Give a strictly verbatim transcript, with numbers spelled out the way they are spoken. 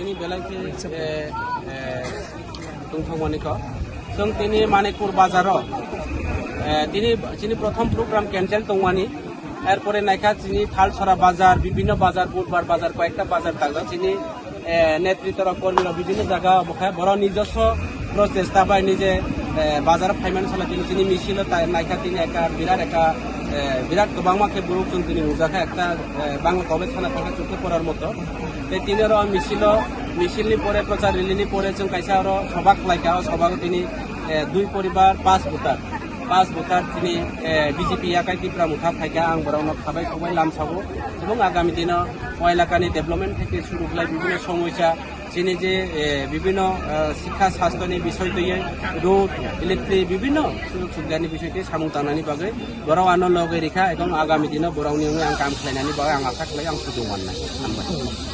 Tini belai khe, eh, eh, tongthokmani kok. Chwng tini Manikpur bazaro, eh, tini chini prothom program cancel tongmani. Erpore naikha chini Thalsora bazar, bibhinno bazar, Budbar bazar, koyekta bazar tangjak chini, eh, netritwrok, kormirok bibhinno jaga obo khe borok nijoswo prochesta bai nije, eh, bazar phaimani salo tini chini misil o tai naikha tini ekha birat ekha, eh, birat kwbangma khe borok chwng tini nukjakha ekta, eh, bangla kobe sana thangkha chukhe porar moto. Tei tini oro misil o, misil ni pore prochar rally ni pore chwng kaisa oro soba khlaikha, o soba o tini, eh, dui poribar pas voter, pas voter tini, eh, B J P yakai Tipra Motha phaikha, ang borokno khabai khukbai lamsago. Ebong agami dino o elakani development theke suru khlai bibhinno somosya, chini je, eh, bibhinno, eh, sikha sastho ni bisoi twiwi, road, electric, bibhinno sujog subidhani bisoi twi samung tangnani bagwi borok ano loge rikha, ebong agami dino borokni wngwi ang kam khlainani bagwi ang asa khlai, ang suju mannai. Hambai.